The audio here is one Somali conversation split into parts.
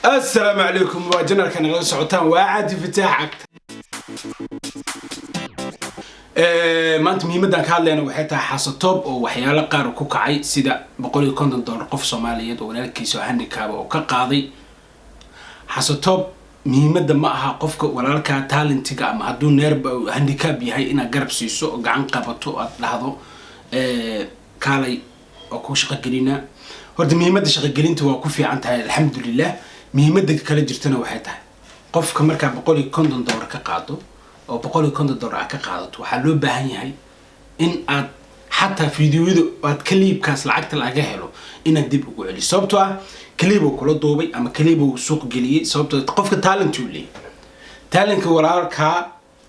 Assalaamu calaykum. Waa channelka nagala socotaan, waa Cabdi Fataax Cagta. Maanta muhiimaddan ka hadlayna waxay tahay Xasatoob oo waxyaalo qaar ku kacay, sida $150 qof Soomaaliyeed oo walaalkiisa oo handicap oo ka qaaday. Xasatoob, muhiimadda ma aha qofka walaalkaa talentiga ama hadduu neerba handicap yahay inaad garab siiso oo gacan qabato, aad dhahdo kaalay oo ku shaqogelinaa. Horta muhiimadda shaqogelinta waa ku fiican tahay, alxamdulilah. Muhiimadda kale jirtana waxay tahay, qofka markaa $150 ka qaado oo $150 aad ka qaadato, waxaa loo baahan yahay in aad xataa fiidiyoyada aad clipkaas lacagta laga helo inaad dib ugu celiso, sababtoo ah clip uu kula duubay ama clip uu suuq geliyey. Sababtoo qofka talent uu leeyahy, talentka walaalkaa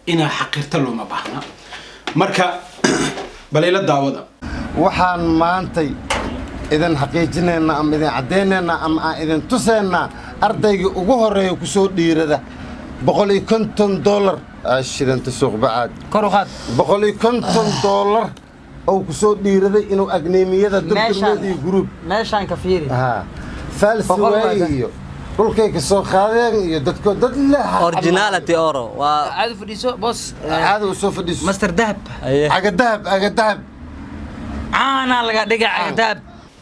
inaa xaqirta looma baahna. Marka bal ila daawada. Waxaan maantay idin xaqiijinaynaa ama idin caddaynaynaa ama aan idin tusaynaa ardaygii ugu horreeya ku soo dhiirada $150 shidanta suuqbacaad. Kor u qaad. $150 oo ku soo dhiiraday inuu agneemiyada Durdurmeed iyo group. Meeshaan ka fiiri. Haa, faalsi waaye iyo dhulkay ka soo qaadeen iyo dadko dad leh. Originality oro waa. Caadi fadhiiso, boss. Caadi u soo fadhiiso. Master Dahab. Caga dahab, caga dahab. Caanaa laga dhiga, caga dahab.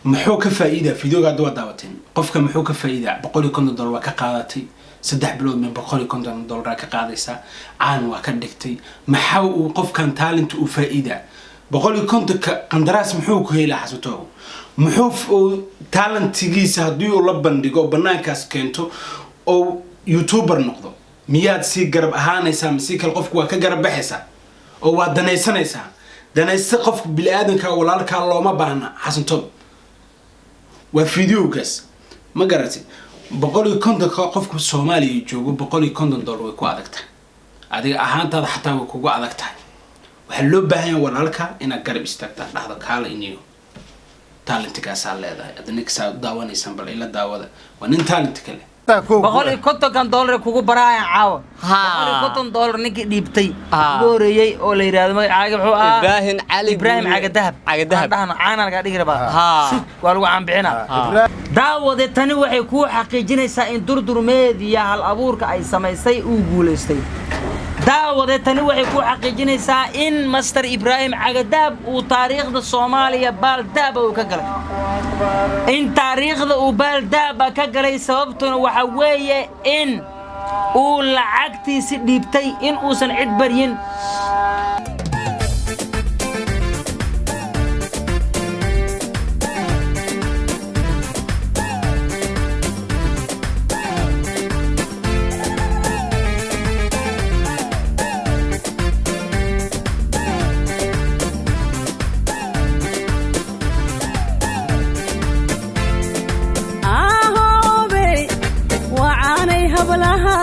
Muxuu ka faa'iidaa videoga hadda waa daawateen? Qofka muxuu ka faa'iidaa? $150 waa ka qaadatay, 3 bilood min $150 ka qaadaysaa, caan waa ka dhigtay. Maxaa uu qofkan talent uu faa'iidaa 150-ka qandaraas? Muxuu ku helaa Xasatoobo? Muxuu talentigiisa haddii uu la bandhigo oo banaankaas keento oo youtuber noqdo, miyaad sii garab ahaanaysaa ma sii kale? Qofku waa ka garab baxaysaa oo waa danaysanaysaa. Danaysta qofka bili-aadanka walaalkaa looma baahna. Xasantoob waa videogaas ma garatay? 150-ka qofka Soomaaliya joogo $150 way ku adag tahay, adiga ahaantaada xataa way kugu adag tahay. Waxaa loo baahan yahay walaalka inaad garab istaagtaa, dhahdo kaala iniyo talentigaasaa leedahay. Adna ninkasaa daawanaysaan, bal ila daawada, waa nin talent kale. 150-kan doolar kugu baraayaan caawa. $150 ninkii dhiibtay ugu horeeyey oo la yidhaahdo magacaaga muxuu ahaa? Ibraahim Cali. Ibraahim Cagadahab. Cagadahab. Aan dhahno caana lagaa dhigi rabaa. Sug, waa lagu caanbixinaa. Daawade, tani waxay kuu xaqiijinaysaa in Durdur Media hal abuurka ay samaysay uu guulaystay. Daawade, tani waxay kuu xaqiijinaysaa in Master Ibraahim Cagadahab uu taariikhda Soomaaliya baal dahaba uu ka galay, in taariikhda uu baal dahaba ka galay. Sababtuna waxa weeye in uu lacagtiisi dhiibtay, in uusan cid baryin. Ahoobey wacaanay hablaha.